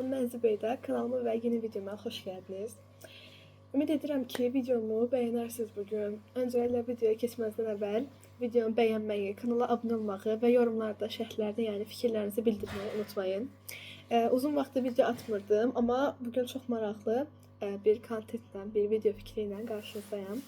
Salam, mən Zübeydə. Kanalıma və yeni videoma xoş gəldiniz. Ümid edirəm ki, videomu bəyənərsiniz bugün. Öncəliklə videoya keçməzdən əvvəl videomu bəyənməyi, kanala abunə olmağı və yorumlarda, şərhlərdə, yəni fikirlərinizi bildirməyi unutmayın. Uzun vaxtdır video atmırdım, amma bugün çox maraqlı bir kontentlə, bir video fikri ilə qarşınızdayam.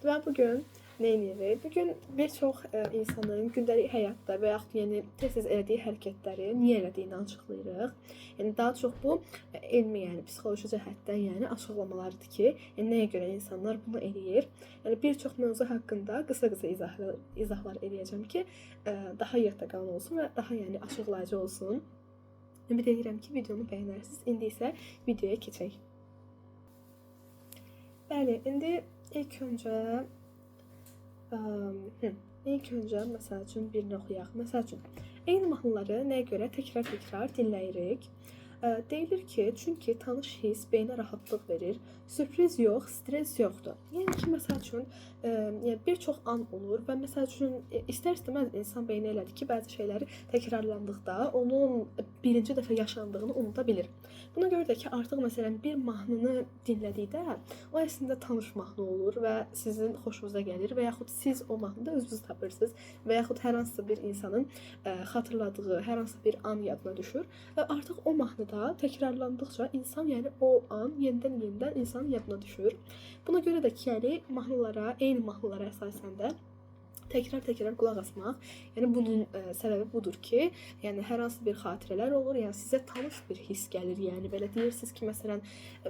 Deməli bugün nə edirik? Bugün bir çox insanın gündəlik həyatda və yaxud yəni tez-tez elədiyi hərəkətləri niyə elədiyini açıqlayırıq. Yəni daha çox bu elmi, yəni psixoloji cəhətdən, yəni açıqlamalardır ki, yəni nəyə görə insanlar bunu eləyir. Yəni bir çox mövzu haqqında qısa-qısa izahlar eləyəcəm ki, daha yadda qalan olsun və daha yəni açıqlayıcı olsun. Ümid edirəm ki, videomu bəyənərsiniz. İndi isə videoya keçək. Bəli, indi ilk öncə ilk öncə məsəl üçün birini oxuyaq. Məsəl üçün, eyni mahnıları nəyə görə təkrar-təkrar dinləyirik? Deyilir ki, çünki tanış hiss beynə rahatlıq verir. Sürpriz yox, stres yoxdur. Yəni ki, məsəl üçün, yəni bir çox an olur və məsəl üçün istər-istəməz insan beyni elədir ki, bəzi şeyləri təkrarlandıqda onun birinci dəfə yaşandığını unuda bilir. Buna görə də ki, artıq məsələn bir mahnını dinlədikdə o əslində tanış mahnı olur və sizin xoşunuza gəlir və yaxud siz o mahnıda özünüzü tapırsınız və yaxud hər hansısa bir insanın xatırladığı hər hansısa bir an yadına düşür və artıq o mahnıda təkrarlandıqca insan, yəni o an yenidən-yenidən insanın yadına düşür. Buna görə də ki, yəni mahnılara, eyni mahnılara əsasən də təkrar-təkrar qulaq asmaq, yəni bunun səbəbi budur ki, yəni hər hansı bir xatirələr olur, yəni sizə tanış bir hiss gəlir, yəni belə deyirsiniz ki, məsələn,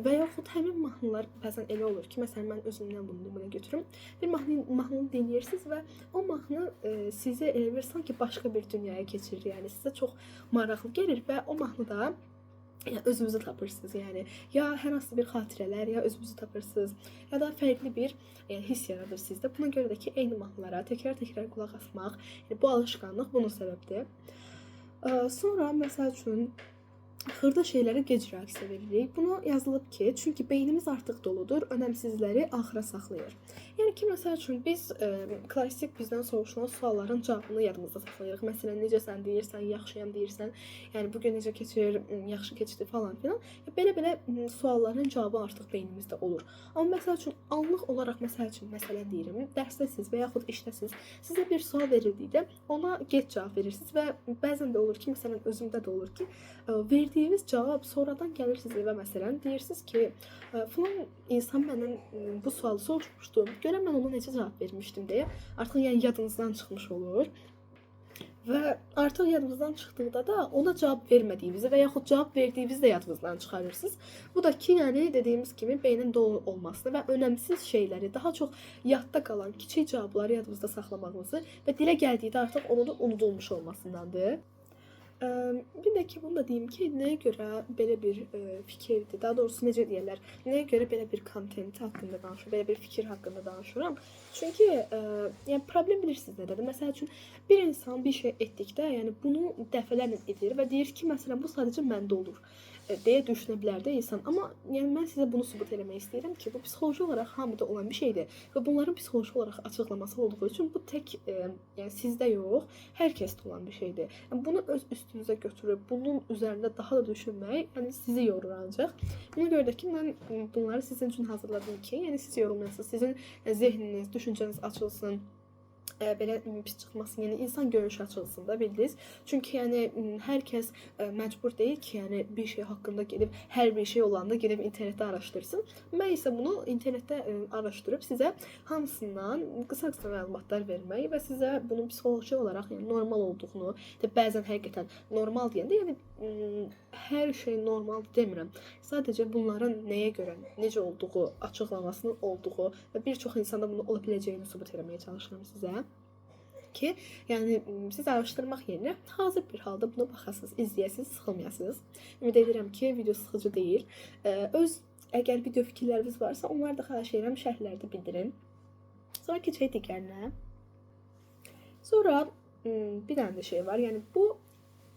və yaxud həmin mahnılar bəzən elə olur ki, məsələn mən özümdən bunu nümunə götürüm. Bir mahnını dinləyirsiniz və o mahnı sizi elə bir sanki başqa bir dünyaya keçirir, yəni sizə çox maraqlı gəlir və o mahnıda yəni özünüzü tapırsınız, yəni ya hər hansı bir xatirələr, ya özünüzü tapırsınız, ya da fərqli bir yəni hiss yaradır sizdə. Buna görə də ki, eyni mahnılara təkrar-təkrar qulaq asmaq, yəni bu alışqanlıq bunun səbəbdir. Sonra məsəl üçün xırda şeylərə gec reaksiya veririk. Bunu yazılıb ki, çünki beynimiz artıq doludur, önəmsizləri axıra saxlayır. Yəni ki, məsəl üçün biz klassik bizdən soruşulan sualların cavabını yadımızda saxlayırıq. Məsələn, necəsən deyirsən, yaxşıyam deyirsən, yəni bu gün necə keçir, yaxşı keçdi falan filan. Belə-belə sualların cavabı artıq beynimizdə olur. Amma məsəl üçün anlıq olaraq, məsəl üçün, məsələn deyirəm, dərsdəsiniz və yaxud işdəsiniz, sizə bir sual verildikdə ona gec cavab verirsiniz və bəzən də olur ki, məsələn özümdə də olur ki, verdiyiniz cavab sonradan gəlirsiniz evə, məsələn, deyirsiniz ki, filan insan məndən bu sualı soruşmuşdu, görən mən ona necə cavab vermişdim deyə artıq yəni yadınızdan çıxmış olur. Və artıq yadınızdan çıxdıqda da ona cavab vermədiyinizi və yaxud cavab verdiyinizi də yadınızdan çıxarırsınız. Bu da ki, yəni dediyimiz kimi beynin dolu olmasını və önəmsiz şeyləri, daha çox yadda qalan kiçik cavabları yadınızda saxlamağınızı və dilə gəldikdə artıq onun da unudulmuş olmasındandır. Bir də ki, bunu da deyim ki, nəyə görə belə bir fikirdir, daha doğrusu necə deyirlər, nəyə görə belə bir kontent haqqında danışıram, belə bir fikir haqqında danışıram. Çünki yəni problem bilirsiniz nədədir? Məsəl üçün, bir insan bir şey etdikdə, yəni bunu dəfələrlə edir və deyir ki, məsələn, bu sadəcə məndə olur deyə düşünə bilər də insan. Amma yəni mən sizə bunu sübut eləmək istəyirəm ki, bu psixoloji olaraq hamıda olan bir şeydir və bunların psixoloji olaraq açıqlaması olduğu üçün bu tək yəni sizdə yox, hər kəsdə olan bir şeydir. Yəni bunu öz üstünüzə götürüb bunun üzərində daha da düşünmək, yəni sizi yorur ancaq. Buna görə də ki, mən bunları sizin üçün hazırladım ki, yəni siz yorulmayasınız, sizin zehniniz, düşüncəniz açılsın. Belə pis çıxmasın, yəni insan görüşü açılsın da bildiniz. Çünki yəni hər kəs məcbur deyil ki, yəni bir şey haqqında gedib hər bir şey olanda gedib internetdə araşdırsın. Mən isə bunu internetdə araşdırıb sizə hamısından qısa-qısa məlumatlar vermək və sizə bunun psixoloji olaraq yəni normal olduğunu, də bəzən həqiqətən normal deyəndə yəni hər şey normal demirəm. Sadəcə bunların nəyə görə, necə olduğu, açıqlamasının olduğu və bir çox insanda bunu ola biləcəyini sübut eləməyə çalışıram sizə. Ki, yəni siz araşdırmaq yerinə hazır bir halda buna baxasınız, izləyəsiniz, sıxılmayasınız. Ümid edirəm ki, video sıxıcı deyil. Öz əgər video fikirləriniz varsa, onları da xahiş edirəm şərhlərdə bildirin. Sonra keçək digərinə. Sonra bir dənə də şey var. Yəni bu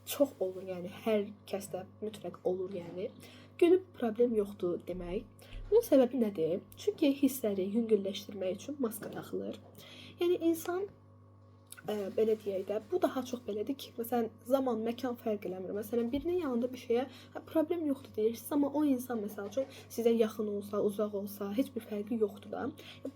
çox olur, yəni hər kəsdə mütləq olur, yəni. Gülüb problem yoxdur demək. Bunun səbəbi nədir? Çünki hissləri yüngülləşdirmək üçün maska taxılır. Yəni insan Belə deyək də, bu daha çox belədir ki, məsələn, zaman, məkan fərq eləmir. Məsələn, birinin yanında bir şeyə problem yoxdur deyirsiniz, amma o insan məsəl üçün sizə yaxın olsa, uzaq olsa, heç bir fərqi yoxdur da.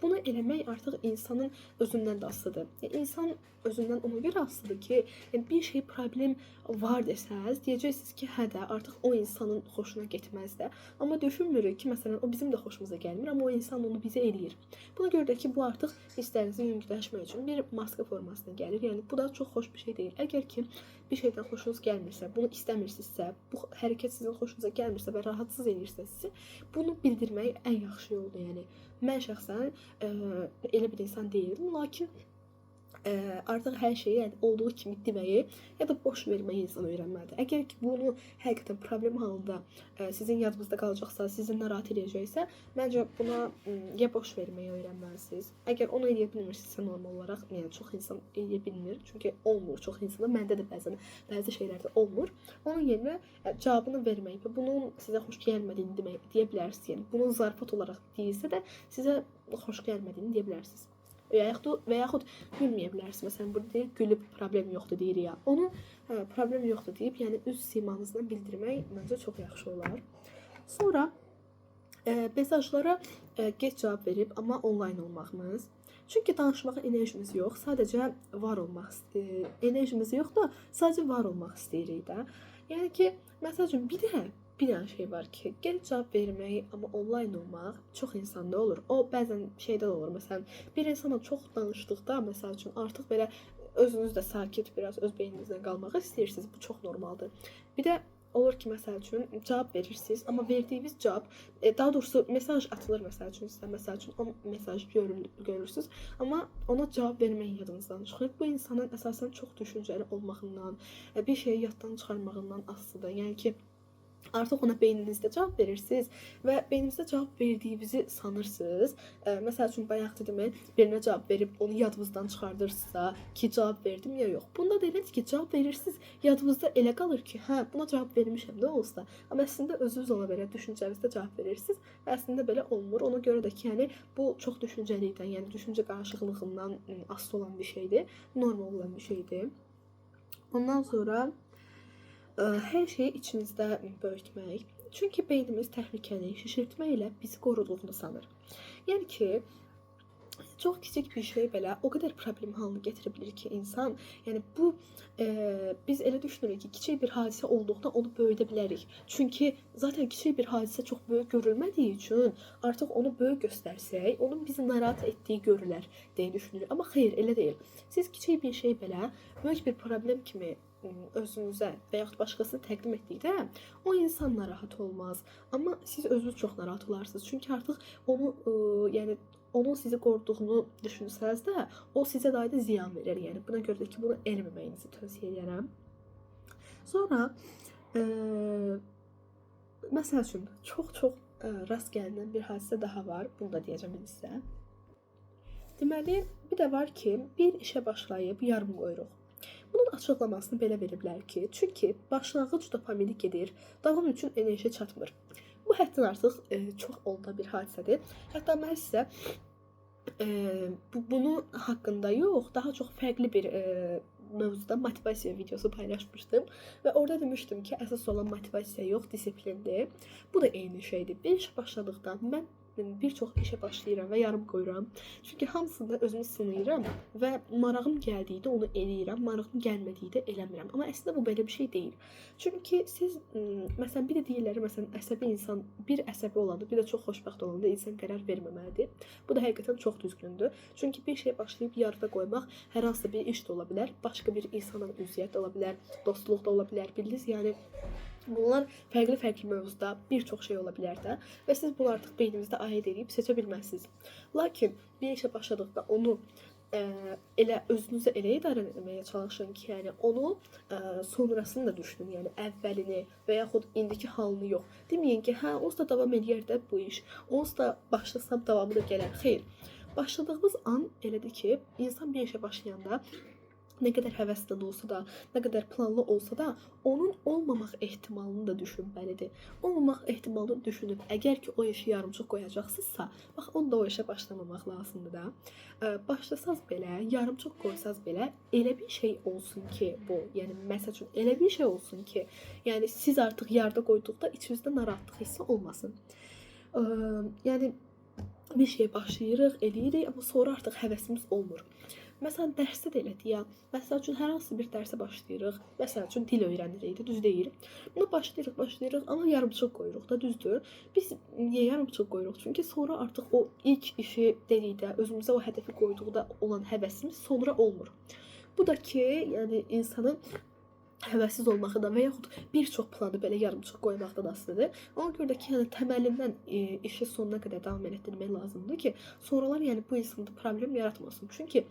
Bunu eləmək artıq insanın özündən də asılıdır. Yəni, insan özündən ona görə asılıdır ki, yəni bir şey problem var desəz, deyəcəksiniz ki, hə də, artıq o insanın xoşuna getməz də. Amma düşünmürük ki, məsələn, o bizim də xoşumuza gəlmir, amma o insan onu bizə eləyir. Buna görə də ki, bu artıq hisslərinizi yüngülləşmək üçün bir maska formasına gəlir. Yəni bu da çox xoş bir şey deyil. Əgər ki, bir şeydən xoşunuz gəlmirsə, bunu istəmirsinizsə, bu hərəkət sizin xoşunuza gəlmirsə və rahatsız eləyirsə sizi, bunu bildirmək ən yaxşı yoldur. Yəni mən şəxsən elə bir insan deyildim, lakin artıq hər şeyi, yəni olduğu kimi deməyi ya da boş verməyi insan öyrənməlidir. Əgər ki, bunu həqiqətən problem halında sizin yadınızda qalacaqsa, sizi narahat eləyəcəksə, məncə buna ya boş verməyi öyrənməlisiniz. Əgər onu eləyə bilmirsinizsə normal olaraq, yəni çox insan eləyə bilmir, çünki olmur çox insanda, məndə də bəzən bəzi şeylərdə olmur. Onun yerinə cavabını vermək və bunun sizə xoş gəlmədiyini deyə bilərsiniz. Yəni bunu zarafat olaraq deyilsə də sizə xoş gəlmədiyini deyə bilərsiniz. Və yaxud gülməyə bilərsiniz. Məsələn, burada deyir, gülüb problem yoxdur deyir ya. Onu problem yoxdur deyib, yəni üz simanızdan bildirmək məncə çox yaxşı olar. Sonra mesajlara geç cavab verib, amma onlayn olmağımız. Çünki danışmağa enerjimiz yox, sadəcə var olmaq enerjimiz yox da, sadəcə var olmaq istəyirik də. Yəni ki, məsəl üçün bir də bir dənə şey var ki, gec cavab vermək, amma onlayn olmaq çox insanda olur. O bəzən şeydə də olur. Məsələn, bir insanla çox danışdıqda, məsəl üçün, artıq belə özünüz də sakit biraz öz beyninizdən qalmağı istəyirsiniz. Bu çox normaldır. Bir də olur ki, məsəl üçün cavab verirsiniz, amma verdiyiniz cavab, daha doğrusu mesaj atılır məsəl üçün sizə, məsəl üçün o mesajı görürsünüz, amma ona cavab vermək yadınızdan çıxır. Bu insanın əsasən çox düşüncəli olmağından, bir şeyi yaddan çıxarmağından asılıdır. Yəni ki, artıq ona beyninizdə cavab verirsiniz və beyninizdə cavab verdiyinizi sanırsınız. Məsəl üçün, bayaq dedim, birinə cavab verib onu yadınızdan çıxardırsınızsa ki, cavab verdim ya yox. Bunda da elədir ki, cavab verirsiniz, yadınızda elə qalır ki, hə, buna cavab vermişəm də olsa. Amma əslində özünüz ona belə düşüncənizdə cavab verirsiniz və əslində belə olmur. Ona görə də ki, yəni bu çox düşüncəlikdən, yəni düşüncə qarışıqlığından asılı olan bir şeydir, normal olan bir şeydir. Ondan sonra hər şeyi içinizdə böyütmək. Çünki beynimiz təhlükəni şişirtmə ilə bizi qoruduğunu sanır. Yəni ki, çox kiçik bir şey belə o qədər problem halını gətirə bilir ki, insan, yəni bu biz elə düşünürük ki, kiçik bir hadisə olduqda onu böyüdə bilərik. Çünki zaten kiçik bir hadisə çox böyük görülmədiyi üçün artıq onu böyük göstərsək, onun bizi narahat etdiyi görülər deyə düşünürük. Amma xeyr, elə deyil. Siz kiçik bir şey belə böyük bir problem kimi özünüzə və yaxud başqasına təqdim etdikdə o insan narahat olmaz. Amma siz özünüz çox narahat olarsınız. Çünki artıq onu, yəni onun sizi qoruduğunu düşünsəniz də, o sizə dair də ziyan verir. Yəni buna görə də ki, bunu eləməməyinizi tövsiyə edirəm. Sonra məsəl üçün çox-çox rast gəlinən bir hadisə daha var. Bunu da deyəcəm indi sizə. Deməli, bir də var ki, bir işə başlayıb yarım qoyuruq. Bunun açıqlamasını belə veriblər ki, çünki başlanğıc dopamini gedir, davam üçün enerji çatmır. Bu həddən artıq çox olda bir hadisədir. Hətta mən sizə bunu haqqında yox, daha çox fərqli bir mövzuda motivasiya videosu paylaşmışdım və orada demişdim ki, əsas olan motivasiya yox, disiplindir. Bu da eyni şeydir. Bir işə başladıqda mən bir çox işə başlayıram və yarım qoyuram. Çünki hamısında özümü sınayıram və marağım gəldikdə onu eləyirəm, marağım gəlmədikdə eləmirəm. Amma əslində bu belə bir şey deyil. Çünki siz məsələn bir də deyirlər, məsələn əsəbi insan, bir əsəbi olanda, bir də çox xoşbəxt olanda insan qərar verməməlidir. Bu da həqiqətən çox düzgündür. Çünki bir şeyə başlayıb yarıda qoymaq hər hansısa bir iş də ola bilər, başqa bir insanla ünsiyyət də ola bilər, dostluq da ola bilər, bildiniz? Yəni bunlar fərqli-fərqli mövzuda bir çox şey ola bilər də və siz bunu artıq beyninizdə aid edib seçə bilməzsiniz. Lakin bir işə başladıqda onu elə özünüzə elə idarə etməyə çalışın ki, yəni onu sonrasını da düşünün, yəni əvvəlini və yaxud indiki halını yox. Deməyin ki, hə, onsuz da davam eləyər də bu iş, onsuz da başlasam davamı da gələr. Xeyr. Başladığımız an elədir ki, insan bir işə başlayanda Nə qədər həvəslə olsa da, nə qədər planlı olsa da, onun olmamaq ehtimalını da düşünməlidir. Olmamaq ehtimalını düşünüb, əgər ki o işi yarımçıq qoyacaqsınızsa, bax onda o işə başlamamaq lazımdır da. Başlasaz belə, yarımçıq qoysaz belə, elə bir şey olsun ki bu, yəni məsəl üçün elə bir şey olsun ki, yəni siz artıq yarıda qoyduqda içinizdə narahatlıq hissi olmasın. Yəni bir şeyə başlayırıq, eləyirik, amma sonra artıq həvəsimiz olmur. Məsələn, dərsdə də elədir ya. Məsəl üçün, hər hansı bir dərsə başlayırıq. Məsəl üçün, dil öyrənirik də, düz deyil. Buna başlayırıq, amma yarımçıq qoyuruq da, düzdür. Biz niyə yarımçıq qoyuruq? Çünki sonra artıq o ilk işi dedikdə, özümüzə o hədəfi qoyduqda olan həvəsimiz sonra olmur. Bu da ki, yəni insanın həvəssiz olmaqdan və yaxud bir çox planı belə yarımçıq qoymaqdan asılıdır. Ona görə də ki, yəni təməlindən işi sonuna qədər davam elətdirmək lazımdır ki, sonralar yəni bu insanda problem yaratmasın. Çünki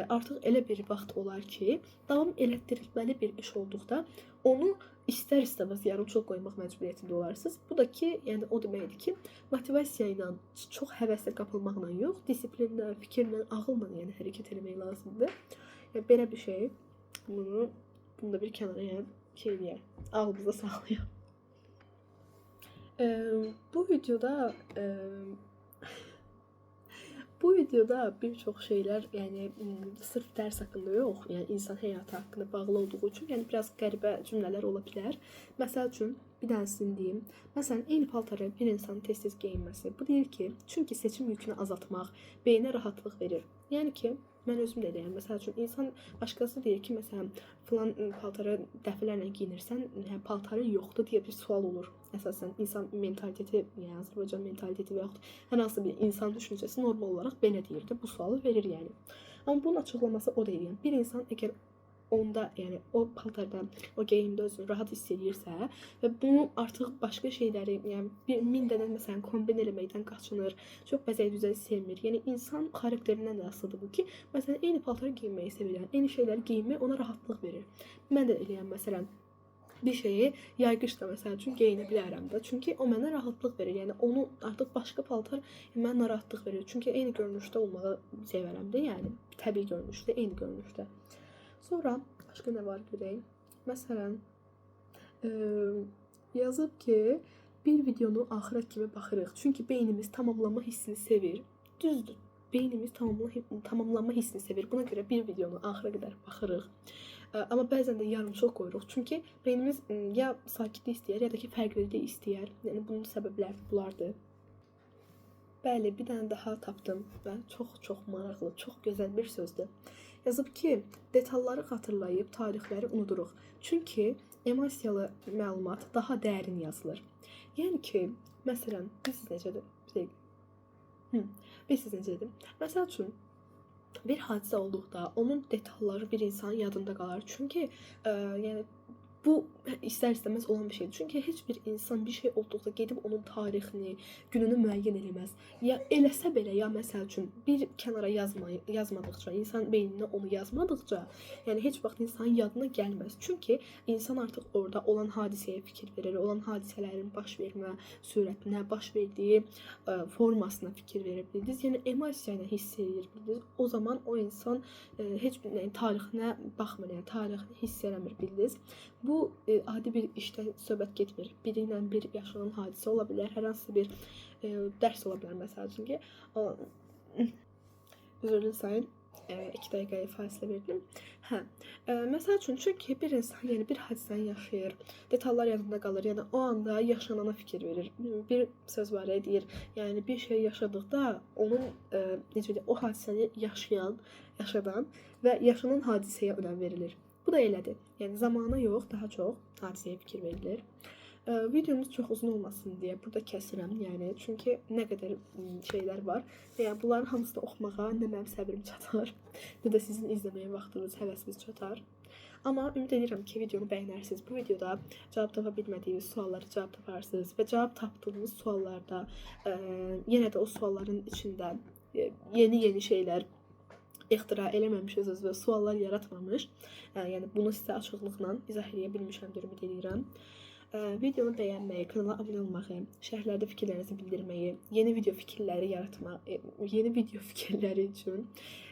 artıq elə bir vaxt olar ki, davam elətdirilməli bir iş olduqda onu istər-istəməz yarımçıq qoymaq məcburiyyətində olarsınız. Bu da ki, yəni o deməkdir ki, motivasiya ilə, çox həvəslə qapılmaqla yox, disiplinlə, fikirlə, ağılla yəni hərəkət eləmək lazımdır. Yəni belə bir şey. Bunu da bir kənara yəni şey deyək, ağlımızda saxlayaq. Bu videoda bir çox şeylər, yəni sırf dərs haqqında yox, yəni insan həyatı haqqında bağlı olduğu üçün, yəni biraz qəribə cümlələr ola bilər. Məsəl üçün, bir dənəsini deyim. Məsələn, eyni paltarı bir insanın tez-tez geyinməsi. Bu deyir ki, çünki seçim yükünü azaltmaq beynə rahatlıq verir. Yəni ki, mən özüm də eləyəm. Məsəl üçün, insan başqası deyir ki, məsələn, filan paltarı dəfələrlə giyinirsən, yəni, paltarı yoxdur deyə bir sual olur. Əsasən, insan mentaliteti, yəni Azərbaycan mentaliteti və yaxud hər hansı bir insan düşüncəsi normal olaraq belə deyir də, bu sualı verir yəni. Amma bunun açıqlaması o deyil. Yəni, bir insan əgər onda, yəni o paltarda, o geyimdə özünü rahat hiss edirsə və bunu artıq başqa şeyləri, yəni bir min dənə məsələn kombin eləməkdən qaçınır, çox bəzək-düzək sevmir. Yəni insan xarakterindən də asılıdır bu ki, məsələn eyni paltarı geyinməyi sevir, yəni eyni şeyləri geyinmək ona rahatlıq verir. Mən də eləyəm məsələn bir şeyi yay qışda məsəl üçün geyinə bilərəm də. Çünki o mənə rahatlıq verir. Yəni onu artıq başqa paltar mənə narahatlıq verir. Çünki eyni görünüşdə olmağı sevərəm də, yəni təbii görünüşdə, eyni görünüşdə. Sonra başqa nə var görək? Məsələn, yazıb ki, bir videonu axıra kimi baxırıq. Çünki beynimiz tamamlanma hissini sevir. Düzdür, beynimiz tamamlanma hissini sevir. Buna görə bir videonu axıra qədər baxırıq. Amma bəzən də yarımçıq qoyuruq. Çünki beynimiz ya sakitlik istəyər, ya da ki, fərqlilik istəyər. Yəni bunun səbəbləri bunlardır. Bəli, bir dənə daha tapdım və çox-çox maraqlı, çox gözəl bir sözdür. Yazıb ki, detalları xatırlayıb tarixləri unuduruq. Çünki emosiyalı məlumat daha dərin yazılır. Yəni ki, məsələn, biz necədir? Biz necədir? Məsəl üçün, bir hadisə olduqda onun detalları bir insanın yadında qalar. Çünki yəni bu istər-istəməz olan bir şeydir. Çünki heç bir insan bir şey olduqda gedib onun tarixini, gününü müəyyən eləməz. Ya eləsə belə, ya məsəl üçün bir kənara yazmadıqca, insan beyninə onu yazmadıqca, yəni heç vaxt insanın yadına gəlməz. Çünki insan artıq orada olan hadisəyə fikir verir, olan hadisələrin baş vermə sürətinə, baş verdiyi formasına fikir verir bildiniz. Yəni emosiya ilə hiss edir bildiniz. O zaman o insan heç bir yəni, tarixinə baxmır, yəni tarixini hiss eləmir bildiniz. Bu adi bir işdən söhbət getmir. Biri ilə bir yaşanan hadisə ola bilər, hər hansı bir dərs ola bilər məsəl üçün ki. Üzr diləyirəm, 2 dəqiqəyə fasilə verdim. Hə, məsəl üçün, çünki bir insan yəni bir hadisəni yaşayır, detallar yadında qalır, yəni o anda yaşanana fikir verir. Bir söz var deyir, yəni bir şey yaşadıqda onun necə deyim, o hadisəni yaşayan, yaşadan və yaşanan hadisəyə önəm verilir. Bu da elədir. Yəni zamana yox, daha çox hadisəyə fikir verilir. Videomuz çox uzun olmasın deyə burada kəsirəm, yəni çünki nə qədər şeylər var. Yəni bunların hamısını oxumağa nə mənim səbrim çatar, nə də sizin izləməyə vaxtınız, həvəsiniz çatar. Amma ümid edirəm ki, videonu bəyənərsiniz. Bu videoda cavab tapa bilmədiyiniz suallara cavab taparsınız və cavab tapdığınız suallarda yenə də o sualların içində yeni-yeni şeylər ixtira eləməmişsiniz və suallar yaratmamış. Yəni bunu sizə açıqlıqla izah eləyə bilmişəmdir, ümid edirəm. Videonu bəyənməyi, kanala abunə olmağı, şərhlərdə fikirlərinizi bildirməyi, yeni video fikirləri yaratmaq, yeni video fikirləri üçün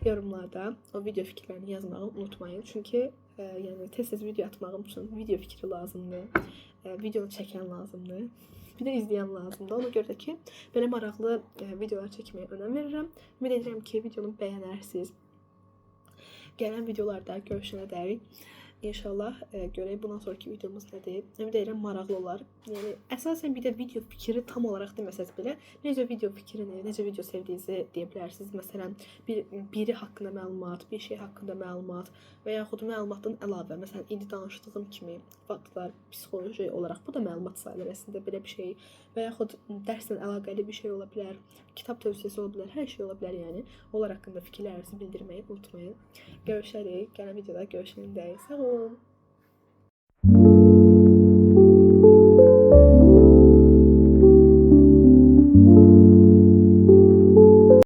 yorumlarda o video fikirlərini yazmağı unutmayın. Çünki yəni tez-tez video atmağım üçün video fikri lazımdır. Videonu çəkən lazımdır. Bir də izləyən lazımdır. Ona görə də ki, belə maraqlı videolar çəkməyə önəm verirəm. Ümid edirəm ki, videonu bəyənərsiniz. Gələn videolarda görüşənədək İnşallah görək bundan sonraki videomuz nədir. Ümid edirəm maraqlı olar. Yəni əsasən bir də video fikri tam olaraq deməsəz belə, necə video fikrini, necə video sevdiyinizi deyə bilərsiniz. Məsələn, biri haqqında məlumat, bir şey haqqında məlumat və yaxud məlumatdan əlavə, məsələn, indi danışdığım kimi faktlar, psixoloji olaraq bu da məlumat sayılır əslində belə bir şey və yaxud dərslə əlaqəli bir şey ola bilər, kitab tövsiyəsi ola bilər, hər şey ola bilər yəni. Onlar haqqında fikirlərinizi bildirməyi unutmayın. Görüşərik. Gələn videoda görüşənədək. Sağ olun.